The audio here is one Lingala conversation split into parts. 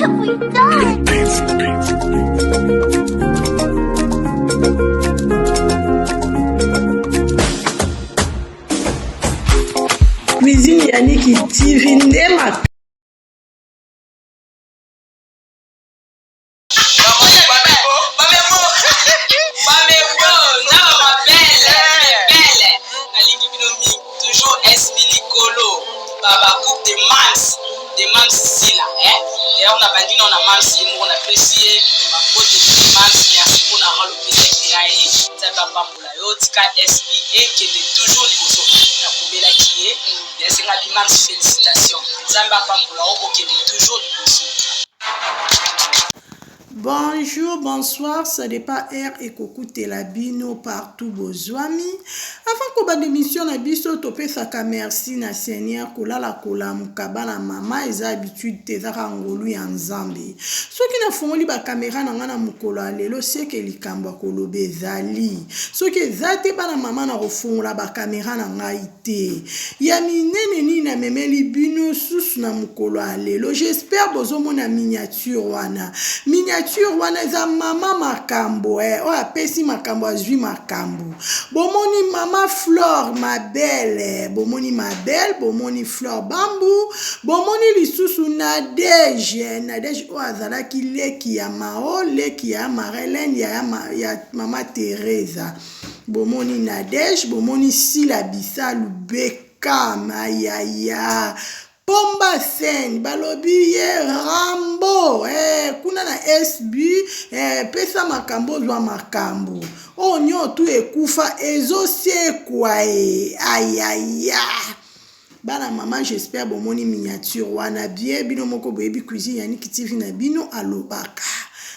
have we done? Cuisine ya Niki TV nde makambo. Nalingi bino mingi toujours SB likolo baba coupe de mams de mams sila eh d'ailleurs na bandi na mams ye moko napesi ye bambote de mams merci mpona role opesaki ngai nzambe apambola yo tika SB ekende toujours liboso nakomelaki ye yasenga bi mams félicitation nzambe apambola yo okende toujours liboso. Bonjour, bonsoir, ça dépend heure ekokutela bino partout bozwami. Avant kobanda émission na biso topesaka merci na Seigneur kolala kolamuka bana mama eza habitude te ezaka ngolu ya Nzambe. Soki nafongoli ba kamera na ngai na mokolo ya lelo seke likambo ya koloba ezali. Soki eza te bana mama na kofongola ba kamera na ngai te. Ya minene nini namemeli bino susu na mokolo ya lelo? J'espère bozomona miniature wana. Miniature wana eza mama makambo eh, oyo apesi makambo azwi makambo. Bomoni mama Flore ma belle, eh, bomoni ma belle, bomoni Flore Bambu, bomoni lisusu Nadège, eh, Nadège oyo azalaki leki ya Mao, leki ya Marlène, ya, ya mama Teresa. Bomoni Nadège, bomoni Sila Bisalu, Beckham, ayaya. Pomba scène balobi ye Rambo eh, kuna na SB eh, pesa makambo ozwa makambo oyo nyonso tu ekufa ezosekwa e ayaya bana mama j'espère bomoni miniature wana bien bino moko boyebi cuisine ya Niki TV na bino alobaka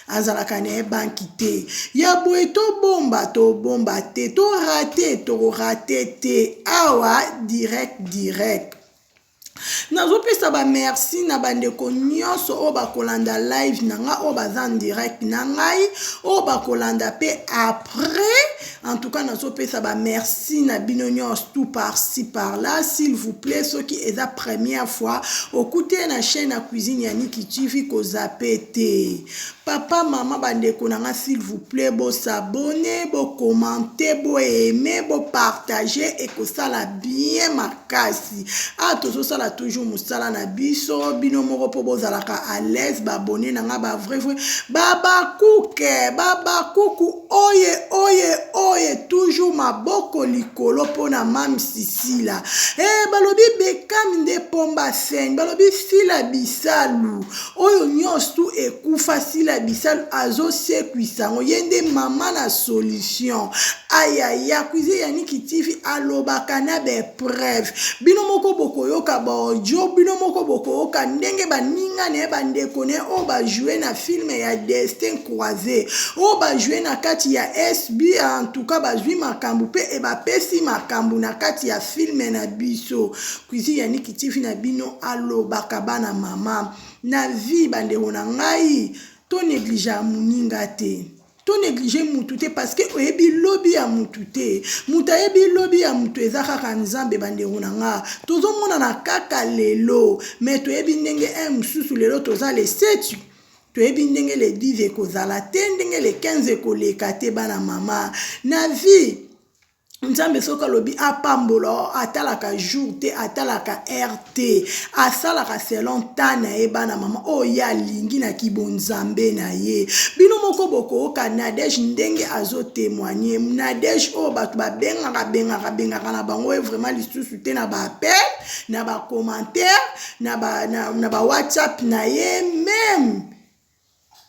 azalaka na ye banki te ya boye tobomba tobomba te torate tokorate te awa direct direct. Nazopesa ba merci na bandeko nyonso oyo bakolanda live na nga oyo baza en direct na ngai oyo bakolanda pe après. En tout cas nazopesa ba merci na bino nyonso tout par ci par là. S'il vous plaît, soki eza première fois okute na chaîne ya cuisine ya Niki TV kozape te. Papa mama bandeko na nga s'il vous plaît bo s'abonner, bo commenter, bo aimer, bo partager ekosala bien makasi. Ah tozosala toujours mosala na biso bino moko mpo bozalaka à l'aise ba abonné na nga ba vrai vrai babakuke babakuku oye oye oye toujours maboko likolo mpo na mam sisila eh, balobi bekam nde pomba scène balobi sila bisalu oyo nyonso ekufa sila bisalu azosekwisa yango ye nde mama na solution ayaya cuisine ya Niki TV alobaka na bepreuve bino moko bokoyoka baaudio bino moko bokoyoka ndenge baninga na ye bandeko na ye oyo bajoue na filme ya destin croise oyo bajoue na kati ya SB en tout cas bazwi makambo mpe ebapesi makambo na kati ya filme na biso cuisine ya Niki TV na bino alobaka bana mama na vie bandeko na ngai to negligea moninga te to neglige mutu te parce que oyebi lobi ya mutu te mutu ayebi lobi ya mutu eza kaka nzambe bandeko na nga tozomonana kaka lelo mais toyebi ndenge un mosusu lelo toza le 7 toyebi ndenge le 10 ekozala te ndenge le 15 ekoleka te bana mama na vie nzambe soki alobi apambola atalaka jour te atalaka heure te asalaka selon temps na ye bana mama oyo ye alingi na kibonzambe na ye bino moko bokoyoka Nadège ndenge azotemoigne Nadège oyo bato babengaka bengaka bengaka na bango ye vraiment lisusu te na baappel na bacommentaire na ba, na, na ba whatsapp na ye meme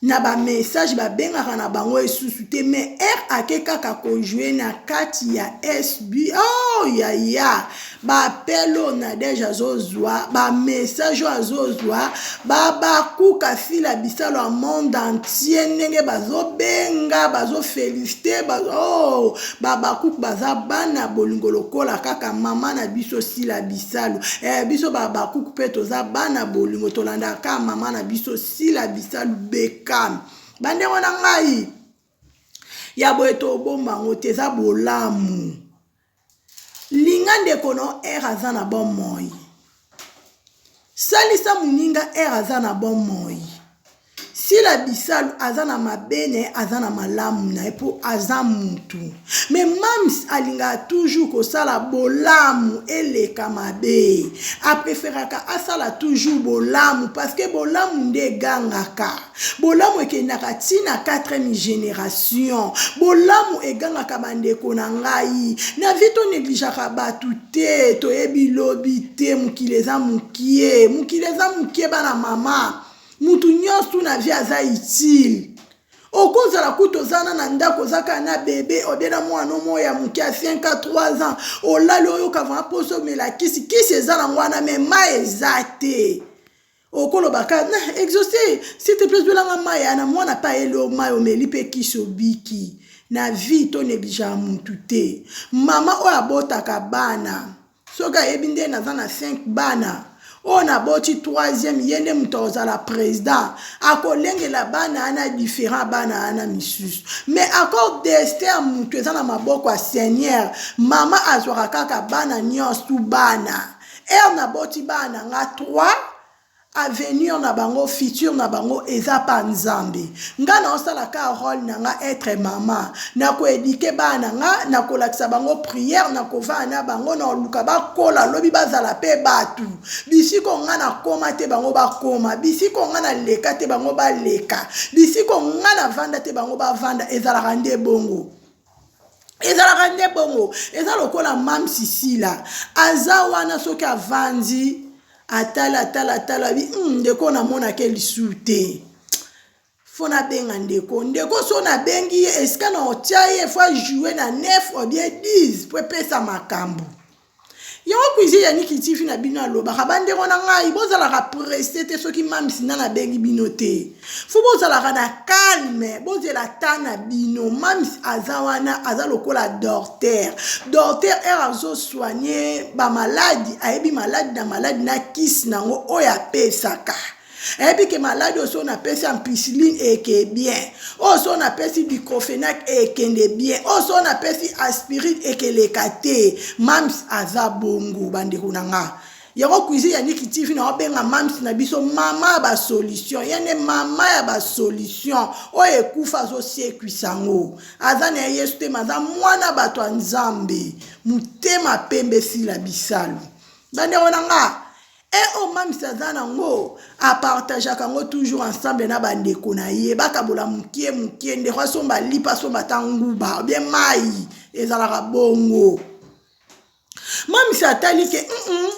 na ba message babengaka na bango esusu te mais heure ake kaka kojoue na kati ya SB oh yaya ba appel oyo Nadège azozwa ba message oyo azozwa babakuka sila bisalo ya monde entier ndenge bazobenga bazofelicite ba, oh, babakuku baza bana bolingo lokola kaka mama na biso sila bisalu eh, biso babakuku mpe toza bana bolingo tolandaka kaka mama na biso Sila bisalu Beckham bandeko na ngai ya boye tobomba yango te eza bolamu linga ndeko no ere aza na bomoi salisa moninga ere aza na bomoi. Sila Bisalu aza na mabe na ye aza na malamu na ye mpo aza mutu mais mams alingaka toujours kosala bolamu eleka mabe apreferaka asala toujours bolamu parce que bolamu nde egangaka bolamu ekendaka ti na 4e generation bolamu egangaka bandeko na ngai na vie to negligeaka bato te toyebi lobi te mokili eza mokie mokili eza mokie bana mama Mutu nyonso na vie aza utile. Okozala kutu oza na na ndako oza kaka na bebe obie na mwana moko ya moke ya 5 a 3 ans olali oyoka vraimen mposa omela kisi kisi eza nango wana me mai eza te okoloba kaka na exauce s'il te plaît zwelanga mai yana mwana mpe ayeli yo mai omeli mpe kisi obiki na vie to negligeaka mutu te mama oyo abotaka bana Soki ayebi nde naza na 5 bana oyo naboti troisième ye nde moto akozala president akolengela bana wana différent bana wana misusu mais accord destin ya moto eza na maboko ya seigneur mama azwaka kaka bana nyonso bana heure naboti bana nga 3 Avenir na bango futur na bango eza pa nzambe nga naosala ka role na nga etre mama na ko eduque bana na nga na kolakisa bango prière na kovanda na bango na koluka bakola lobi bazala pe batu bisiko nga na koma te bango bakoma bisiko nga na leka te bango baleka bisiko nga na vanda te bango bavanda ezalaka nde bongo. Ezalaka nde bongo eza lokola mam's sila aza wana soki avandi atali atali atali abi hum ndeko namonaka ye lisusu te fo nabenga ndeko ndeko so nabengi ye esika na otia ye fo ajoue na 9 ou bien 10 po epesa makambo Yango cuisine ya Niki TV na bino alobaka bandeko na ngai bozalaka presse te soki mam's nana abengi bino te fo bozalaka na calme bozela ta na bino mam's aza wana aza lokola docteur docteur heure azo soigne ba maladi ayebi maladi na maladi na kisi nango oyo apesaka ayebi ke maladi oyo soki napesi ampicilline eke bien oyo soki napesi dicrofenac ekende bien oyo soki napesi aspirine ekeleka te mams aza bongo bandeko na nga yango cuisine ya niki tv na obenga mams na biso mama ya basolution ye nde mama ya basolution oyo ekufa azosekwisa yango aza na ye yesu te ma aza mwana bato ya nzambe motema pembe esila bisalu bandeko na nga E oyo mam's aza na ngo a partageaka ngo toujours ensemble na ba ndeko na ye bakabola mukie mukie ndeko asomba lipa asomba ata nguba ou bien mayi ezalaka bongo mam's atali ke mm -mm.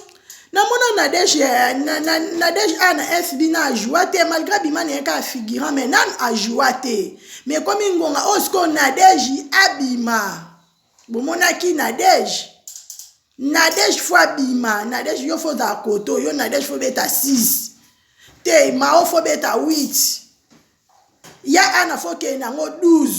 namona nadege eh, na, na, nadege a na sb na ajoua te malgré abima na ye kaka figurant mais nanu ajoua te mais ekomi ngonga oyo sikoyo nadege abima bomonaki nadege Nadège faut abima Nadège yo faut ozala koto yo Nadège faut beta 6 te mao faut beta 8 ya ana faut kende nango 12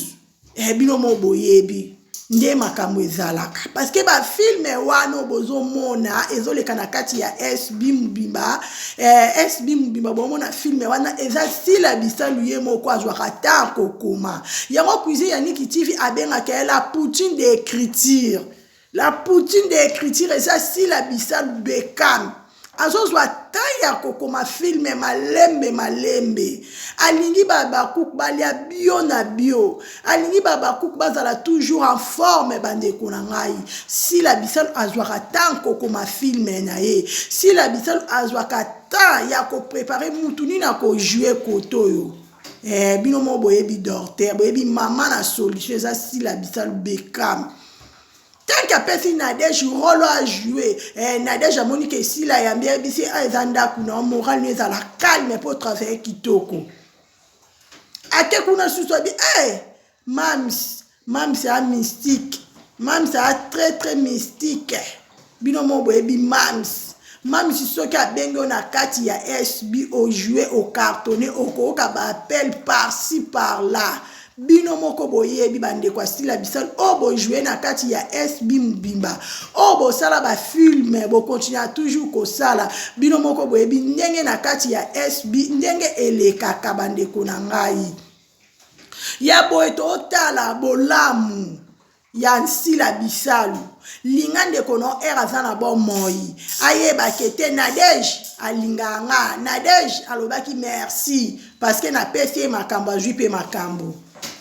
eh, bino mo boyebi nde makambo ezalaka parce que bafilme wana bozomona ezoleka na kati ya sb mobimba eh, sb mobimba bomona filme wana eza sila bisalu ye moko azwaka ta kokoma yango cuisine ya niki tv abengaka ye la poutine de écriture La poutine de ecriture eza sila bisalu Beckham azozwa temps ya kokoma film malembe malembe alingi ba Habacuc balia bio na bio alingi ba Habacuc bazala toujours en forme bandeko na ngai sila bisalu azwaka temps kokoma film na ye sila bisalu azwaka temps ya koprepare mutu nini akojoue kote oyo eh, bino moko boyebi dorter boyebi mama na solution eza sila bisalu Beckham tant que apesi nadege role oyo ajoue eh, nadege amoni ke esila yambi ayebisi ah, eza ndako na moral no ezala calme mpo travaille kitoko ake kuna susu abi eh, mams mams a mystique mams a très très mystique bino mo boyebi mams mams soki abengi yo na kati ya sb ojoue ocartonne okoyoka baappel par-ci par là Bino moko boyebi bandeko ya Sila Bisalu oyo bo jouer na kati ya SB mobimba oyo bosala ba film bo continuer toujours kosala bino moko boyebi ndenge na kati ya SB ndenge elekaka bandeko na ngai ya boye totala bolamu ya nsila bisalu linga ndeko no ere aza na bomoi ayeba ke te nadege alingaka nga nadege alobaki merci. Parce que napesi ye makambo, azwi mpe makambo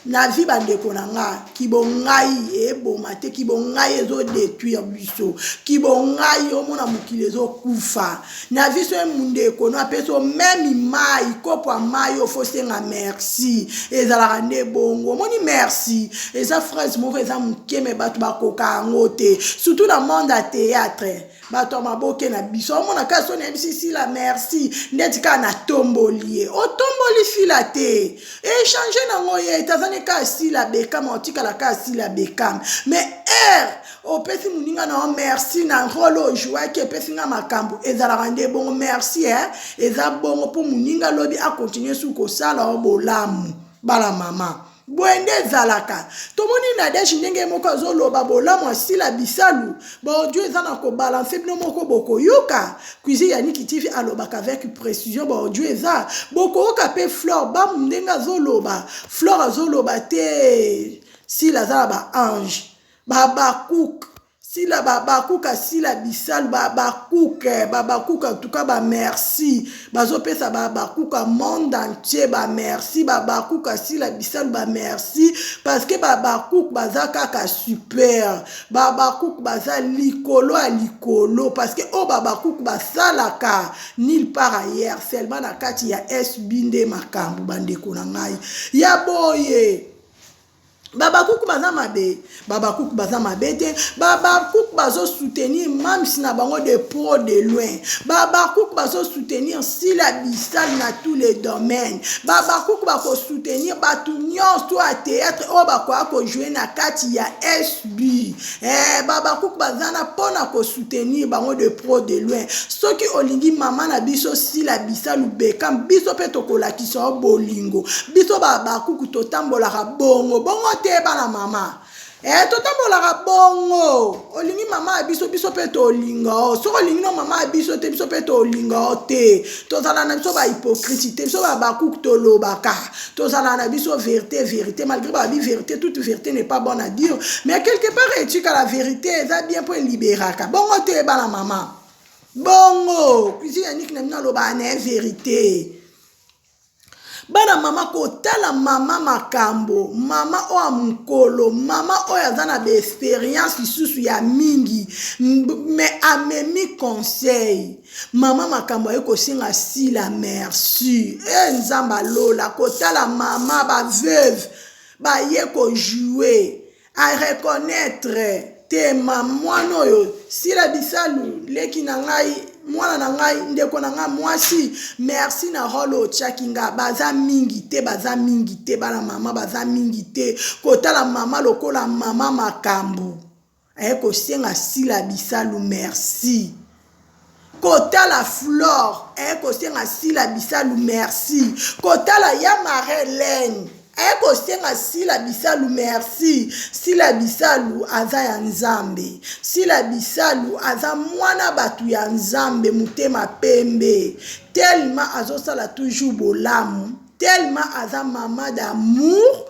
na vie. Bandeko na nga, kibongai eboma te, kibongai ezodétruire biso, kibongai omona mokili ezokufa na vie. So ye mundeko no apesi o même mai, kopo ya mai, ofosenga merci. Ezalaka nde bongo. Omoni, merci eza phrase moko eza moke, me bato bakoka yango te, surtout na monde ya théâtre. Bato ya maboke na biso, omona kaka so nayebisi Sila merci, ndeti kaka natomboli ye. Otomboli Sila te, échange nango ye tazani kaka Sila Bekama, otikala kaka Sila Bekama. Mais aire opesi moninga na yo merci na rôle ojouaki, epesi nga makambo. Ezalaka nde bongo. Merci e eza bongo mpo moninga alobi acontinue su kosala o bolamu. Bala mama, boye nde ezalaka. Tomoni Nadege ndenge moko azoloba bolamu asila bisalu. Baaudio eza na kobalancer, bino moko bokoyoka. Cuisine Yaniki TV alobaka avec précision. Baaudio eza, bokoyoka mpe Flore Bamu ndenge azoloba. Flore azoloba te, Sila aza na baange babakuke, Sila babakuka, Sila bisalu babakuke, babakuka. En tout cas, bamerci bazopesa babakuka monde entier, bamerci babakuka, Sila bisalu bamerci, parce que babakuku baza kaka super, babakuku baza likolo ya likolo, parce que oyo babakuku basalaka nulle part ailleurs, seulement na kati ya SB nde makambo. Bandeko na ngai ya boye, babakuku baza mabe, babakuku baza mabe te. Babakuku bazosoutenir mamisi na bango de près, de loin. Babakuku bazosoutenir Sila Bisal na tous les domaines. Babakuku bakosoutenir bato nyonso ya théâtre oyo bakoya kojouer na kati ya SB. Babakuku baza na mpona kosoutenir bango de près, de loin. Soki olingi mama na biso Sila Bisalu Bekam, biso mpe tokolakisa yo bolingo. Biso babakuku totambolaka bongo bongo te, bana mama. Totambolaka bongo. Olingi mama ya biso, biso mpe tolinga o. Soki olingi no mama ya biso te, biso mpe tolinga o te. Tozala na biso bahypocrite te. Biso babakuku tolobaka, tozala na biso vérité, vérité, malgré babi vérité, toute vérité n'est pas bonne à dire, mais quelque part etikala vérité eza bien mpo elibéraka bongo te. Bana mama, bongo Cuisine Yaniki na bino alobaka na ye vérité. Bana mama, kotala mama makambo, mama oyo ya mokolo, mama oyo aza na baexpérience lisusu ya mingi, mais amemi conseil. Mama makambo aye kosenga Sila merci. E Nzambe alola, kotala mama baveuve baye kojouer, areconnaître te ma mwana oyo Sila Bisalu, leki na ngai, mwana na ngai, ndeko na ngai mwasi, merci na rôle otiaki nga. Baza mingi te, baza mingi te, bana mama baza mingi te. Kotala mama lokola mama makambo aye kosenga Sila Bisalu merci. Kotala Flore aye kosenga Sila Bisalu merci. Kotala ya Marelene aye kosenga Sila Bisalu merci. Sila Bisalu aza ya Nzambe. Sila Bisalu aza mwana bato ya Nzambe, motema pembe, tellement azosala toujours bolamu, tellement aza mama d'amour.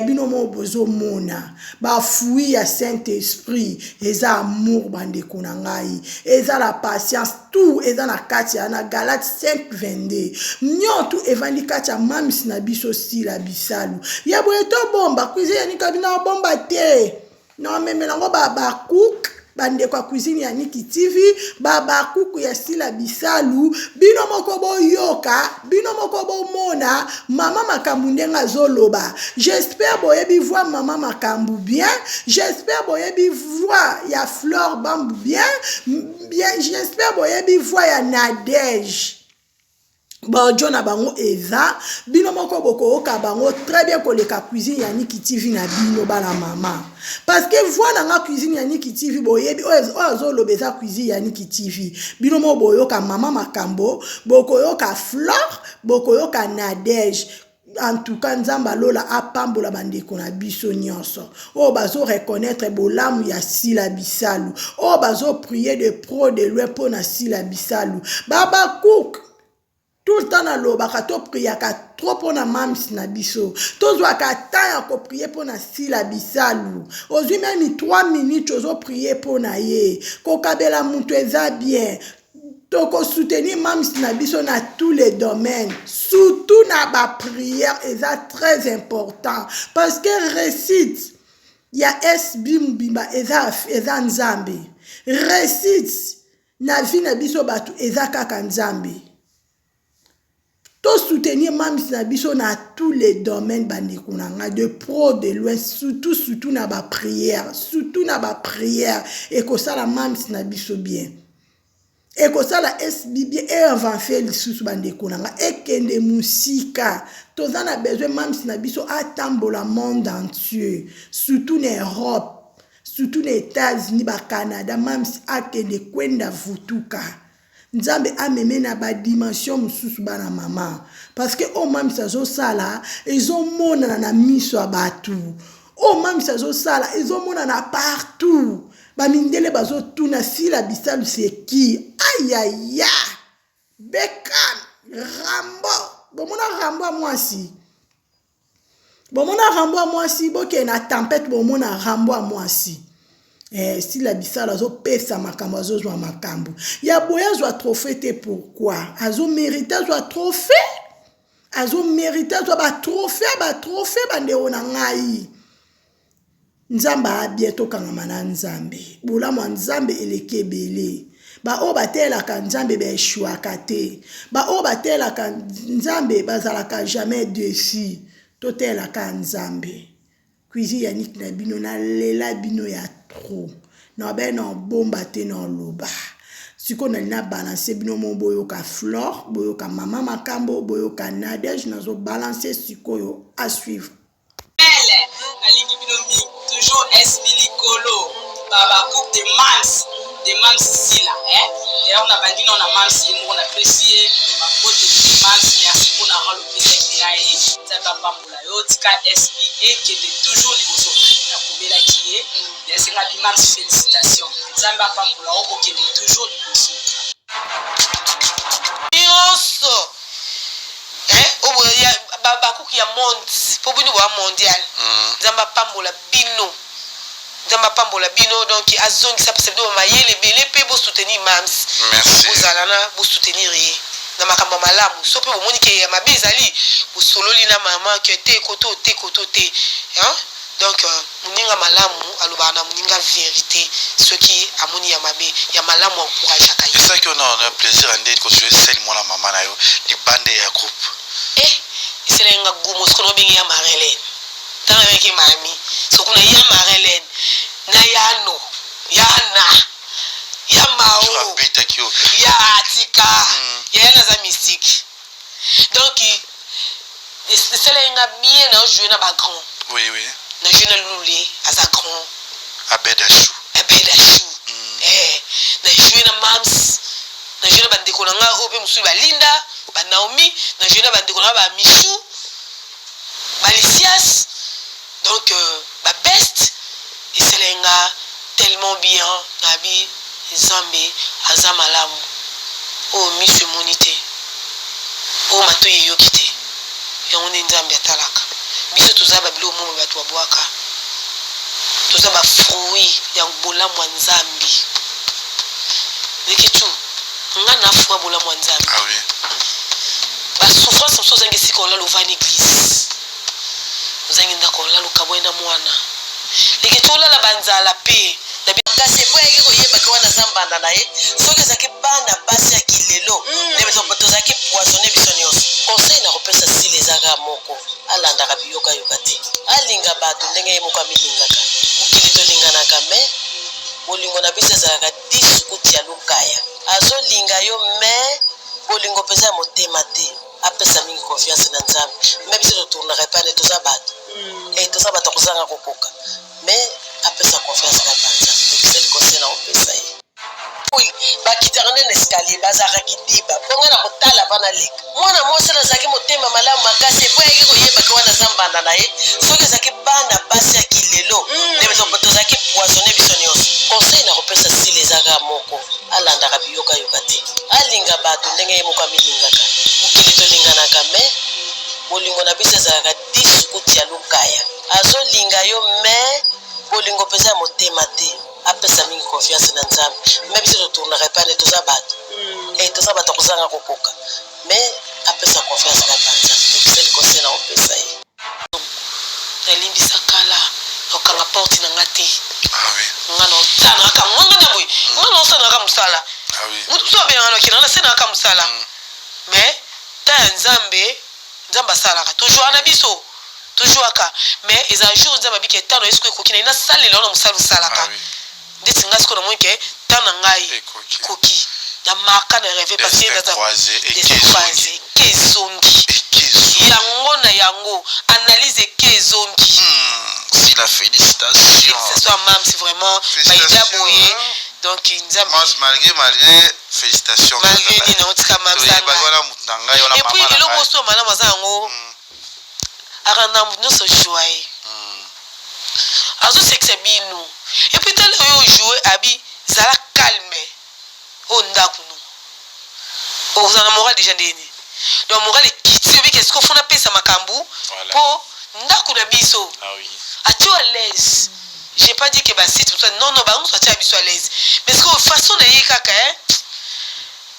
Bino moko bozomona bafruit ya Saint Esprit eza amour. Bandeko na ngai, eza la patience, tout eza na kati ya na Galate 5 22. Nyonso evandi kati ya mamisi na biso Sila Bisalu. Ya boye tobomba Cuisine Yanika bino abomba te na omemela yango bacook. Bandeko ya Cuisine ya Niki TV, babakuku ya Sila Bisalu, bino moko boyoka, bino moko bomona mama makambo ndenge azoloba. J'espère boyebi voix mama makambo bien, j'espère boyebi voix ya Fleur Bambu bien bien, j'espère boyebi voix ya Nadege. Baaudio na bango eza, bino moko bokoyoka bango très bien koleka Cuisine ya Niki TV na bino, bana mama, parce que voix na nga, Cuisine ya Niki TV, boyebi oyo azoloba eza Cuisine ya Niki TV. Bino moko boyoka mama makambo, bokoyoka Flore, bokoyoka Nadege. En tout cas, Nzambe alola apambola bandeko na biso nyonso oyo bazoreconnaître bolamu ya Sila Bisalu, oyo bazoprier de près, de loin mpo na Sila Bisalu. Babacook, tout le temps nalobaka, topriaka trop mpona mams na biso. Tozwaka temps ya koprier mpona Sila Bisalu. Ozwi même 3 minutes, ozoprier mpo na ye. Kokabela moto eza bien. Toko soutenir mams na biso na tous les domaines, surtout na ba prière, eza très important parce que réussite ya SB mobimba eza, eza Nzambe. Réussite na vie na biso bato eza kaka Nzambe. To soutenir mams na biso na tous les domaines, bandeko na ngai, de pro de loin, surtout surtout na ba prière, surtout na ba prière ekosala mams na biso bien, ekosala SB bien, eavance lisusu. Bandeko na ngai, ekende mosika. Toza na besoin mams na biso atambola monde entier, surtout na Europe, surtout na États-Unis, baCanada. Mams akende kwenda vutuka, Nzambe ameme na badimension mosusu, bana mama, parce que oyo mamisi azosala ezomonana na miso ya bato. Oyo mamisi azosala ezomonana partout. Bamindele bazotuna Sila Bisalu seki ayaya Bekam Rambo. Bomona Rambo ya mwasi, bomona Rambo ya mwasi, bokende na tempete, bomona Rambo ya mwasi. Sila Bisalo azopesa makambo, azozwa makambo ya boye, azwa trophée te. Pourquoi? Azomérite azwa trophée, azomérite azwa batrophée, batrophée. Bandeko na ngai, Nzambe abie, tokangama na Nzambe. Bolamu ya Nzambe eleki ebele. Baoyo batelaka Nzambe baéchouaka te. Baoyo batelaka Nzambe bazalaka jamais déçu. Totelaka Nzambe. Cuisine Yannick na bino, nalela bino ya trop, na baye na obomba te, na oloba. Sikoyo nali na balance bino mo, boyoka Flore, boyoka mama Makambo, boyoka Nadege. Nazobalance sikoyo, à suivre. Nalingi bino mingi, toujours SB likolo, baba coupe de mams, de mams Sila, eh? D'ailleurs nabandi nao na mams ye moko, napesi ye bambote. De mams, merci mpona rôle opesaki ngai. Nzambe apambola yo, tika SB ekende toujours liboso. Nakomelaki ye, yasenga bi mams félicitation, Nzambe apambola yo, okende toujours liboso. Nyonso bakuki ya monde, mpo bino boya mondial. Nzambe apambola bino, Nzambe apambola bino. Donc azongisa, apesa bino bamayele ebele mpe bosoutenir mams. Bozala na bosoutenir ye na makambo ya malamu. So mpe bomoni ke ya mabe ezali, bosololi na mama ke te koto te, koto te. Donc moninga malamu alobaka na moninga vérité. Soki amoni ya mabe, ya malamu encourageaka ye. Esalaki yo na plaisir ya ndeni kozwa esali mwana mama na yo libanda ya groupe? Eh, esalaki nga gumo. Soki naobengi ya Marilene, ntango nayaki mami, sokuna ya Marilene na yano ya na ya mao. Abetaki yo. Ya atika yaya naza mystique. Donc esalaki nga bien na jouer na bagrand. oui oui Na jouer na Lule, aza grand. Abed Achou. Abed Achou. Eh, na jouer na mams, na jouer na bandeko na nga oyo mpe mosusu, balinda, banaomi. Na jouer na bandeko na nga, bamichou, balisias. Donc babest esalaki nga tellement bien. Nabi Nzambe aza malamu. Oyo miso emoni te, oyo matoi eyoki te, yango nde Nzambe atalaka biso. Toza babiloko moko bato babwaka, toza bafruit ya bolamu ya Nzambe. Ndeke tu nga na fruit ya bolamu ya Nzambe. Ah oui. Basouffrance mosusu, ozangi esika olala, ovandi église, ozangi ndako olala, okabwai na mwana leke ti olala banzala mpe. Kasi epo ayaki koyebaki wana aza mbanda na ye. Soki ezalaki bana basi ya kilelo nde tozalaki poisonné biso nyonso. Conseil na kopesa Sila eza kaka moko: alandaka biyokayoka te, alinga bato ndenge ye moko amilingaka. Mokili tolinganaka, mais bolingo na biso ezalaka disukuti ya lukaya. Azolinga yo, mais bolingo mpenza ya motema te. Apesa mingi confiance na Nzambe. Mais biso totournaka epai nde toza bato, toza bato kozanga kokoka, mais apesa confiance na epai Nzambe. Ezali conseil na kopesa ye. Bakitaka nde na escalier, bazalaka kidiba mpo ngai na kotala vana leka. Mwana mwasi oyo azalaki motema malamu makasi. Epo ayaki koyebaki wana aza mbanda na ye. Soki ezalaki bana basi ya kilelo nde tozalaki poisonné biso nyonso. Conseil na kopesa Sila eza kaka moko: alandaka biyokayoka te, alinga bato ndenge ye moko amilingaka. Mokili tolinganaka, mais bolingo na biso ezalaka disukuti ya lukaya. Azolinga yo, mais bolingo mpenza ya motema te. Apesa mingi confiance na Nzambe. Mais biso totournaka epai nde toza bato. Eh, toza bato ya kozanga kokoka mais apesa confiance na epa Nzambe. Ezali conseil na kopesa ye. Nalimbisa kala nakokanga porte na nga te. Ah oui. Nga na osala kaka nga na boye. Nga na osala kaka mosala. Ah oui. Mutu mosusu abengaka na okenda nga nasala kaka mosala. Mais temps ya Nzambe, Nzambe asalaka. Tozwaka na biso. Tozwaka. Mais ezala jour Nzambe abiki temps na ye sikoyo ekoki na ye nasalela yo na mosala osalaka. Ah oui. Ndeti nga sikoyo namoni ke temps na ngai Ekoki. ekoki. Na marka na reve parce que Destin naza croisé eke destin ezongi. croisé eke ezongi. Eke ezongi. Yango na yango analyse eke ezongi. Sila felicitations. Felicitations à Mams vraiment ba ida Felicitations. boye donc Nzambe. Mams malgré malgré felicitations. Malgré nini otika Mams Toyebaki anga. wana mutu na ngai wana Et puis mama na eloko ngai. mosusu ya malamu aza yango akanda mutu nyonso joyeux. Azosekisa bino. Et puis tala oyo joue abi zala calme oyo ndako no. Okozala na moral déjà ndeni. Donc moral ekiti obi qu'est-ce qu'il faut napesa makambo Voilà. po ndako na biso. Ah oui. Atie à l'aise. J'ai pas dit que ba site tout ça. Non non, bango atie biso à l'aise. Mais ce que façon na ye kaka hein.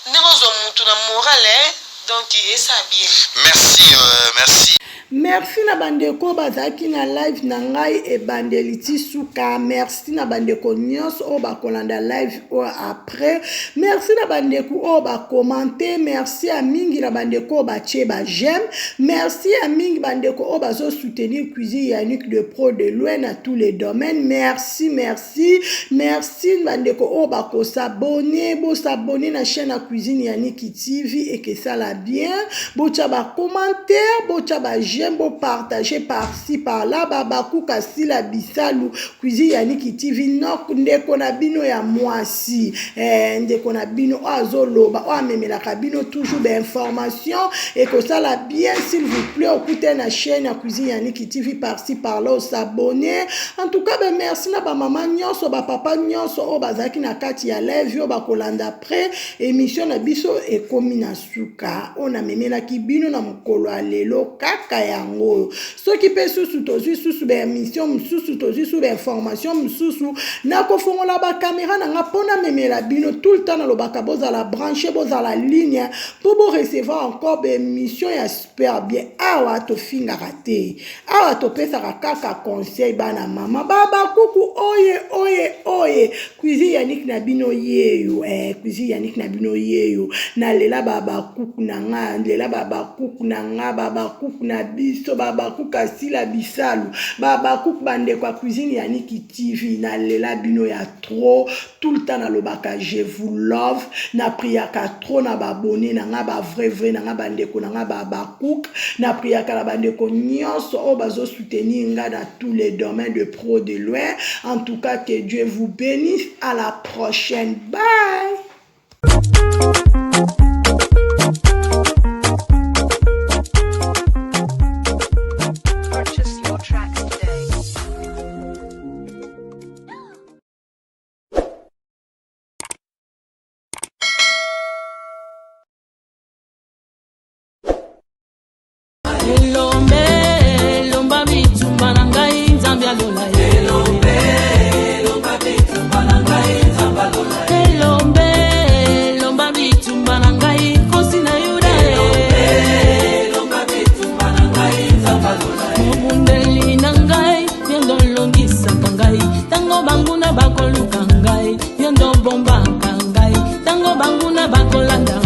Ndenge ozwa mutu na moral hein. Donc esa bien. Merci merci. Merci na bandeko bazalaki na live na ngai ebandeli ti suka. Merci na bandeko nyonso oyo bakolanda live oyo après. Merci na bandeko oyo bakomante. Merci ya mingi na bandeko oyo batie ba j'aime. Merci ya mingi bandeko oyo bazo soutenir Cuisine Yannick de pro de loin na tous les domaines. Merci, merci, merci bandeko oyo bakosabonner, bosabonner na chaîne ya Cuisine Yannick TV ekesala bien. Botia ba commentaire, botia ba j'aime, bo partager par-ci par-là. Babakuka Sila Bisalu Cuisine Yannick TV nok ndeko na bino ya mwasi ndeko na bino oyo azoloba oyo amemelaka bino toujours ba information ekosala bien. S'il vous plaît, okute na chaîne ya Cuisine Yannick TV par-ci par-là, s'abonner. En tout cas, ben merci na ba mama nyonso, ba papa nyonso oyo bazalaki na kati ya live oyo bakolanda après émission na biso ekomi na suka. Oyo namemelaki bino na mokolo ya lelo kaka yango oyo. Soki mpe susu tozwi susu ba émission mosusu, tozwi susu ba information mosusu, nakofongola ba caméra na nga mpo namemela bino tout le temps. Nalobaka bozala branché, bozala ligne mpo bo recevoir encore ba émission ya super bien. Awa tofingaka te, awa topesaka kaka conseil bana mama babakuku oye oye oye. Cuisine Yannick na bino yeyo, Cuisine Yannick na bino yeyo. Nalela babakuku na nga, lela babakuku na nga, babakuku na biso, babakuku Asila Bisalu, babakuku bandeko ya Cuisine Yannick TV. Nalela bino ya trop tout le temps. Nalobaka je vous love, na priaka trop na babone na nga, ba vrai vrai na nga, bandeko na nga babakuku. Na priaka na bandeko nyonso oyo bazosoutenir nga na tous les domaines de pro de loin. En tout cas, que Dieu vous bénisse. À la prochaine, bye. Purchase your tracks today. Elombe, elomba bitumba na ngai, Nzambe alola ye. Elombe, elomba bitumba na ngai, nkosi na Yuda ye. Mobundeli na ngai, yo nde olongisaka ngai. Ntango banguna bakoluka ngai, yo nde obombaka ngai. Ntango banguna bakolanda